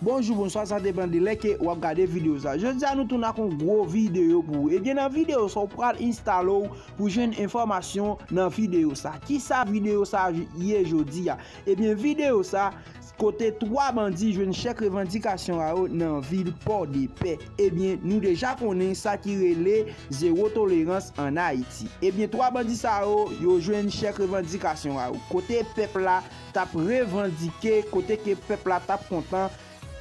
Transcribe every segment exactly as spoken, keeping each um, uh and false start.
Bonjou, bonswa, sa depann de lè ke w ap gade videyo sa. Jodi a nou tounen ak yon gwo videyo pou ou. Ebyen, nan videyo sa, w pral enstale w pou jwenn enfòmasyon nan videyo sa. Kisa videyo sa ye jodi a? Ebyen, videyo sa, kote twa bandi jwenn chèk revandikasyon a yo nan vil Pòdepè. Ebyen, nou deja konnen sa ki rele zewo tolerans ann Ayiti. Ebyen, twa bandi sa yo, yo jwenn chèk revandikasyon a yo. Kote pèp la t ap revandike, kote ke pèp la t ap kontan,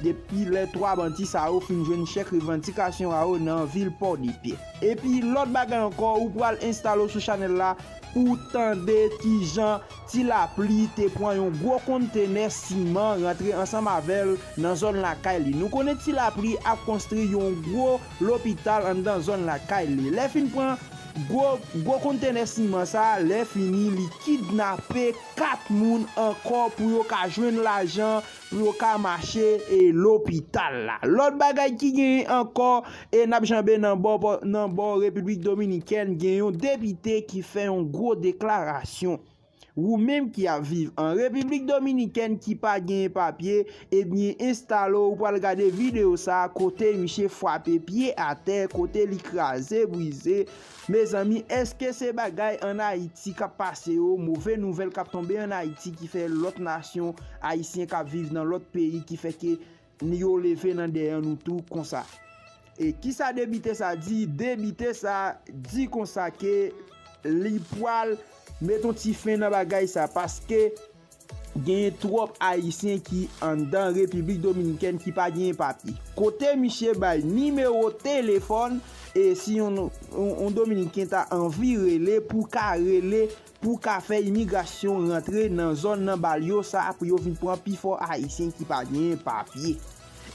depi lè twa bandi sa yo fin jwenn chèk revandikasyon a yo nan vil Pòdepè. Epi lòt bagay ankò, ou pral enstale w sou chanèl la pou w tande kijan Ti Lapli te pran yon gwo kontenè siman rantre ansanm avè l nan zòn lakay li. Nou konnen Ti Lapli ap konstwi yon gwo lopital anndan zòn lakay li. Lè fin pran gwo, gwo kontenè siman sa, lè fini li kidnape kat moun ankò pou yo ka jwenn lajan pou yo ka mache e lopital la. Lòt bagay ki genyen ankò, e n ap janbe nan bò, nan bò Repiblik Dominikèn, gen yon depite ki fè yon gwo deklarasyon. Ou menm ki ap viv an Repiblik Dominikèn ki pa genyen papye, ebyen enstale w, ou pral gade videyo sa a kote misye frape pye atè, kote li kraze, brize. Mezanmi, èske se bagay ann Ayiti k ap pase yo, move nouvèl k ap tonbe ann Ayiti ki fè lòt nasyon ayisyen k ap viv nan lòt peyi ki fè ke yo leve nan dèyè nou tou konsa? E kisa depite sa di? Depite sa di konsa ke li pral met yon ti fen nan bagay sa, paske genyen twòp ayisyen ki anndan Repiblik Dominikèn ki pa genyen papye. Kote misye bay nimewo telefòn, e si yon, yon, yon Dominiken ta anvi rele, pou ka rele, pou ka fè imigrasyon rantre nan zòn nan, ba l yo sa, pou yo vin pran pifò ayisyen ki pa genyen papye.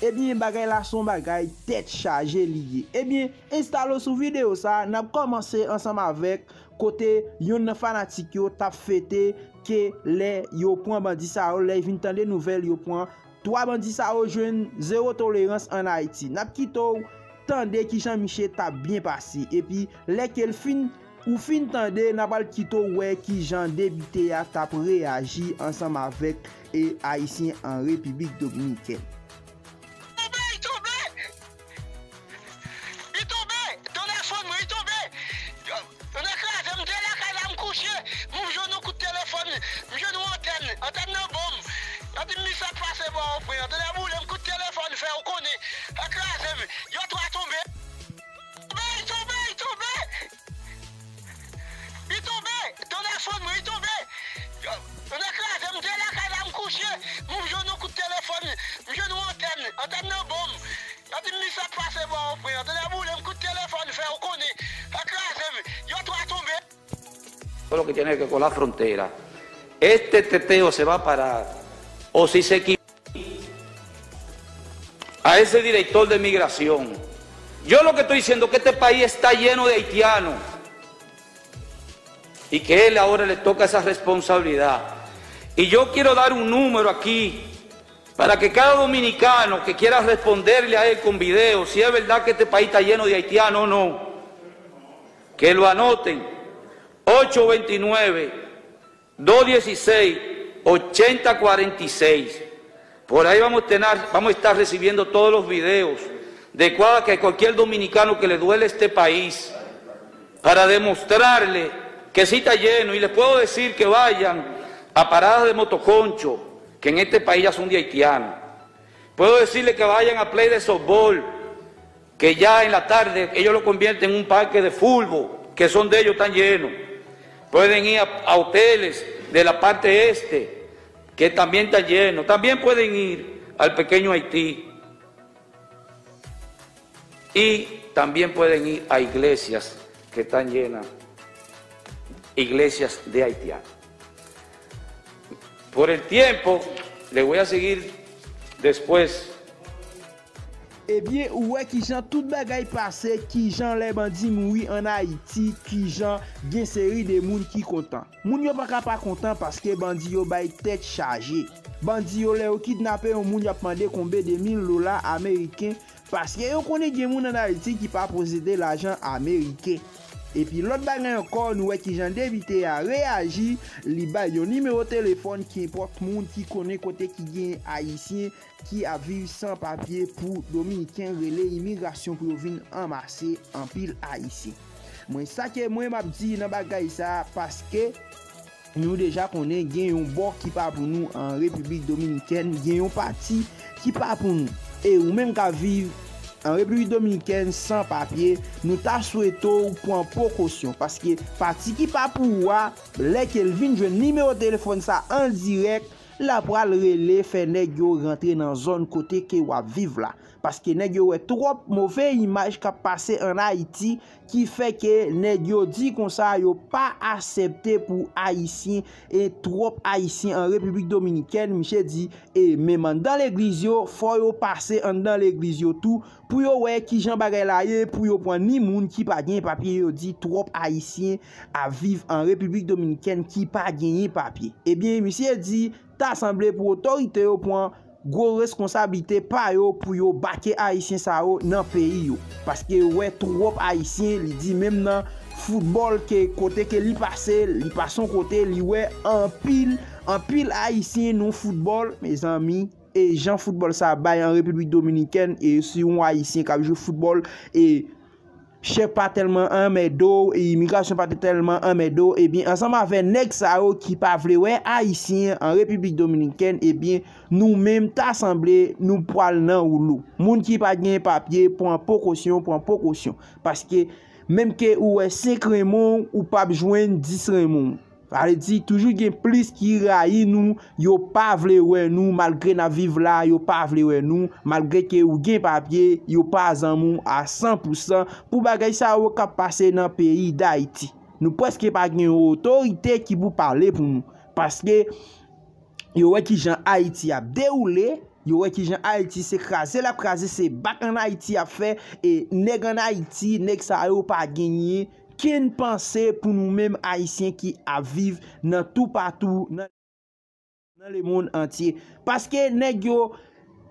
Ebyen, bagay la se yon bagay tèt chaje li ye. Ebyen, enstale w sou videyo sa, n ap kòmanse ansanm avèk kote yonn nan fanatik yo t ap fete ke lè yo pran bandi sa yo, lè vin tande nouvèl yo pran twa bandi sa yo, jwenn zewo tolerans ann Ayiti. N ap kite w tande kijan misye t ap byen pase. Epi, lè ke l fin, ou fin tande, n a pral kite w wè kijan depite a t ap reyaji ansanm avèk, e, ayisyen an Repiblik Dominikèn. Tonbe, li tonbe! Li tonbe! Telefòn mwen, li tonbe! Yo, tonnè kraze m, m te lakay la, m kouche, m jwenn yon kout telefòn, m jwenn yon antèn, antèn nan bon m. Yo di m, "Misye ap pase bò w pran." Tonnè boule m, kout telefòn fè, ou konnen, yo kraze m. Yo twa tonbe. Tonbe, li tonbe, li tonbe! Li tonbe! Telefòn mwen, li tonbe! Yo, tonnè kraze m, m te lakay la, m kouche, m jwenn yon kout telefòn, m jwenn yon antèn, antèn nan bon m. Yo di m, "Misye ap pase bò w pran." Tonnè boule m, kout telefòn fè, ou konnen, yo kraze m, yo twa tonbe. Todo lo que tiene que ver con la frontera. Este teteo se va a parar. O si se equivoca, a ese director de migración. Yo lo que estoy diciendo es que este país está lleno de haitianos y que él ahora le toca esa responsabilidad. Y yo quiero dar un número aquí para que cada dominicano que quiera responderle a él con video, si es verdad que este país está lleno de haitianos o no, que lo anoten. Ocho veintinueve, dos dieciséis, ochenta cuarenta y seis. Por ahí vamos a tener, vamos a estar recibiendo todos los videos de cua-, que cualquier dominicano que le duele este país, para demostrarle que sí está lleno. Y les puedo decir que vayan a paradas de motoconcho, que en este país ya son de haitianos. Puedo decirle que vayan a play de softball, que ya en la tarde ellos lo convierten en un parque de fútbol, que son de ellos, están llenos. Pueden ir a, a hoteles de la parte este, que también están llenos. También pueden ir al pequeño Haití. Y también pueden ir a iglesias que están llenas, iglesias de haitianos. Por el tiempo, le voy a seguir después. Ebyen, ou wè kijan tout bagay pase, kijan lè bandi mouri ann Ayiti, kijan gen seri de moun ki kontan. Moun yo pa ka pa kontan paske bandi yo bay tèt chaje. Bandi yo, lè yo kidnape yon moun, y ap mande konbe de mil dola ameriken, paske yo konnen gen moun ann Ayiti ki pa posede lajan ameriken. Epi lòt bagay ankò, nou wè kijan depite a reyaji, li bay yon nimewo telefòn, kenpòt moun ki konnen kote ki gen Ayisyen ki ap viv san papye pou Dominiken rele imigrasyon pou yo vin anmase anpil Ayisyen. Mwen, sa ke mwen m ap di nan bagay sa, paske nou deja konnen gen yon bò ki pa pou nou an Repiblik Dominikèn, gen yon pati ki pa pou nou. E ou menm k ap viv an Repiblik Dominikèn san papye, nou ta swete w pran prekosyon, paske pati ki pa pou ou a, lè ke l vin jwenn nimewo telefòn sa an dirèk, l ap pral rele fè nèg yo rantre nan zòn kote ke w ap viv la. Paske nèg yo wè twòp move imaj k ap pase ann Ayiti, ki fè ke nèg yo di konsa yo pa aksepte pou Ayisyen, e twòp Ayisyen an Repiblik Dominikèn, misye di, e menm anndan legliz yo, fò yo pase anndan legliz yo tou, pou yo wè kijan bagay la ye, pou yo pran ni moun ki pa gen papye, yo di twòp Ayisyen ap viv an Repiblik Dominikèn ki pa genyen papye. Ebyen, misye di, ta sanble pou otorite yo pran gwo reskonsablite pa yo pou yo bake Ayisyen sa yo nan peyi yo. Paske yo wè twòp Ayisyen, li di menm nan foutbòl ke kote ke li pase, li pase yon kote, li wè anpil, anpil Ayisyen nan foutbòl, mezanmi. E jan foutbòl sa bay an Repiblik Dominikèn, e si yon Ayisyen k ap jwe foutbòl, e chèf pa tèlman anmède w, e imigrasyon pa te tèlman anmède w, ebyen, ansanm avè nèg sa yo ki pa vle wè Ayisyen an Repiblik Dominikèn, ebyen, nou menm ta sanble nou pral nan woulo. Moun ki pa gen papye, pran prekosyon, pran prekosyon. Paske menm ke ou wè senk renmen w, ou p ap jwenn dis renmen w. Sa vle di, toujou gen plis ki rayi nou, yo pa vle wè nou, malgre n ap viv la, yo pa vle wè nou, malgre ke ou gen papye, yo pa zanmi w a san pou san pou bagay sa yo k ap pase nan peyi Dayiti. Nou prèske pa gen yon otorite ki pou pale pou nou, paske yo wè kijan Ayiti ap dewoule, yo wè kijan Ayiti se kraze l ap kraze, se bak ann Ayiti y ap fè, e nèg ann Ayiti, nèg sa yo pa genyen kenn panse pou nou menm Ayisyen ki ap viv nan toupatou nan, nan lemonn antye. Paske nèg yo,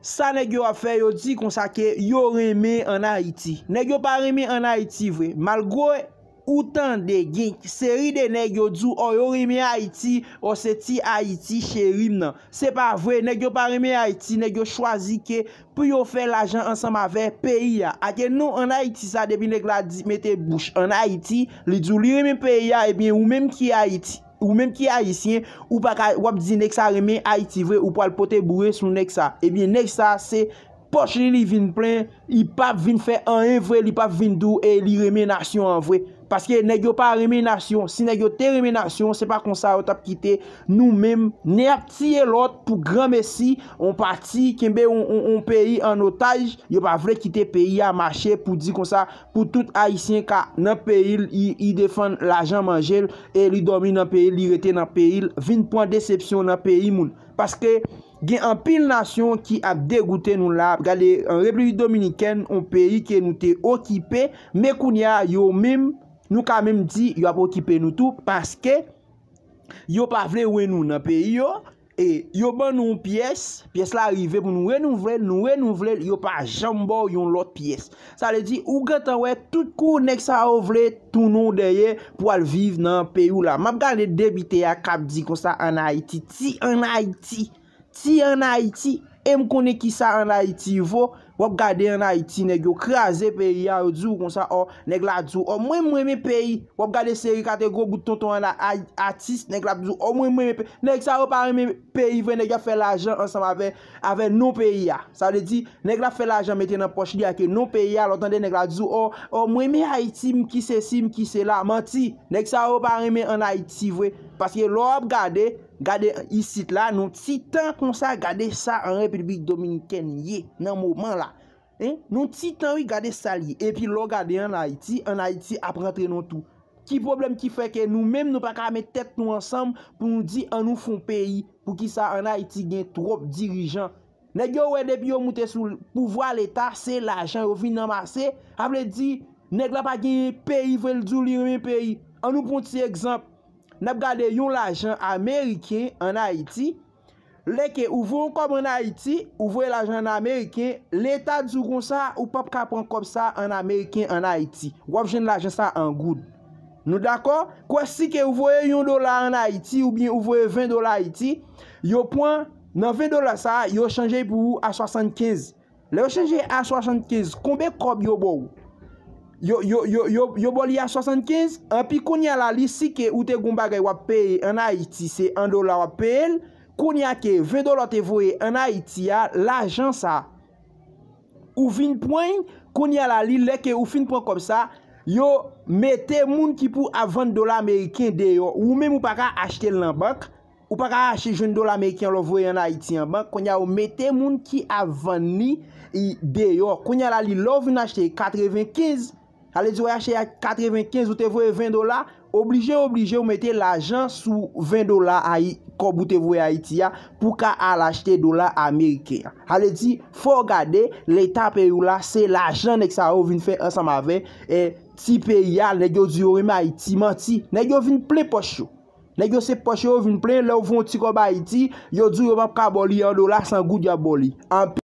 sa nèg yo ap fè, yo di konsa ke yo renmen ann Ayiti. Nèg yo pa renmen ann Ayiti vre. Malgre ou tande gen seri de nèg yo di w, ò, yo renmen Ayiti, ò, se ti Ayiti cheri m nan. Se pa vre, nèg yo pa renmen Ayiti, nèg yo chwazi ke pou yo fè lajan ansanm avè peyi a. Ake nou ann Ayiti sa, depi nèg la di mete bouch ann Ayiti, li di w li renmen peyi a, ebyen ou menm ki Ayiti, ou menm ki Ayisyen, ou pa ka, w ap di nèg sa renmen Ayiti vre, ou pral pote boure sou nèg sa. Ebyen nèg sa se pòch li, li vin plen, li p ap vin fè anyen vre, li p ap vin di w e li renmen nasyon an vre. Paske nèg yo pa renmen nasyon. Si nèg yo te renmen nasyon, se pa konsa yo t ap kite nou menm, nen ap tiye lòt pou granmesi, on pati kenbe on, on, on peyi an otaj, yo pa vle kite peyi a mache pou di konsa, pou tout Ayisyen ka nan peyi l, li, li defann lajan manje l, e li dòmi nan peyi l, li rete nan peyi l, vin pran desepsyon nan peyi moun. Paske gen anpil nasyon ki ap degoute nou la. Gade, an Repiblik Dominikèn, yon peyi ke nou te okipe, men kounye a, yo menm, nou ka menm di, yo ap okipe nou tou, paske yo pa vle wè nou nan peyi yo, e yo ban nou yon pyès, pyès la rive pou nou renouvle l, nou renouvle l, yo pa janm ba w yon lòt pyès. Sa vle di, ou gentan wè tout kou nèg sa yo vle tounen w dèyè pou al viv nan peyi w la. M ap gade depite a k ap di konsa ann Ayiti, ti ann Ayiti, ti ann Ayiti. E m konnen kisa ann Ayiti vo. W ap gade ann Ayiti, nèg yo kraze peyi a, yo di w konsa, ò, nèg la di w, ò, mwen, m renmen peyi. W ap gade seri kate gwo bout tonton ann a-, a-, atis, nèg la ap di w, ò, mwen, m renmen peyi. Nèg sa yo pa renmen peyi vre, nèg yo ap fè lajan ansanm avè, avè non peyi a. Sa vle di, nèg la ap fè lajan mete nan pòch li ake non peyi a, lè w tande nèg la di w, ò, ò, mwen, m renmen Ayiti, m ki sesi, m ki sela. Manti. Nèg sa yo pa renmen ann Ayiti vre. Paske lè w ap gade, gade isit la, nan ti tan konsa, gade sa an Repiblik Dominikèn ye, nan moman la. Hein? Nan ti tan, wi, gade sa l ye. Epi lè w gade ann Ayiti, ann Ayiti ap rantre nan tou. Ki pwoblèm ki fè ke nou menm, nou pa ka met tèt nou ansanm pou nou di, ann nou fè yon peyi? Poukisa ann Ayiti gen twòp dirijan? Nèg yo wè depi yo moute sou pouvwa leta, se lajan yo vin ranmase. Sa vle di, nèg la pa genyen peyi vre, l di w li renmen peyi. Ann nou pran yon ti egzanp. N ap gade yon lajan ameriken ann Ayiti. Lè ke ou voye yon kòb ann Ayiti, ou voye lajan ann ameriken, leta di w konsa, ou p ap ka pran kòb sa ann ameriken ann Ayiti. W ap jwenn lajan sa an goud. Nou dakò? Kwè si ke ou voye yon dola ann Ayiti oubyen ou voye ven dola Ayiti, yo pran nan ven dola sa a, yo chanje pou ou a swasannkenz. Lè yo chanje a swasannkenz, konbe kòb yo ba w? Yo, yo, yo, yo, yo ba w li a swasannkenz, anpi kounye a la, li si ke ou te gon bagay w ap peye ann Ayiti, se an dola w ap peye l, kounye a ke ven dola w te voye ann Ayiti a, lajan sa, ou vin pran l, kounye a la, li lè ke ou fin pran kòb sa, yo mete moun ki pou ap vann dola ameriken deyò. Ou menm ou pa ka achte l nan bank, ou pa ka achte jwenn dola ameriken lè w voye ann Ayiti an bank. Kounye a, yo mete moun ki ap vann li i deyò. Kounye a la, li lè w vin achte katrevenkenz, sa vle di w achte a katrevenkenz, ou te voye ven dola, oblije, oblije, ou mete lajan sou ven dola ayi, kòb ou te voye Ayiti a, pou ka al achte dola ameriken an. Sa vle di, fò w gade, leta peyi w la, se lajan nèg sa yo vin fè ansanm avè, e, ti peyi a, nèg yo di yo renmen Ayiti, manti. Nèg yo vin plen pòch yo. Nèg yo se pòch yo vin plen, lè w voye yon ti kòb Ayiti, yo di w yo p ap ka ba w li an dola, san goud y ap ba w li. Anpi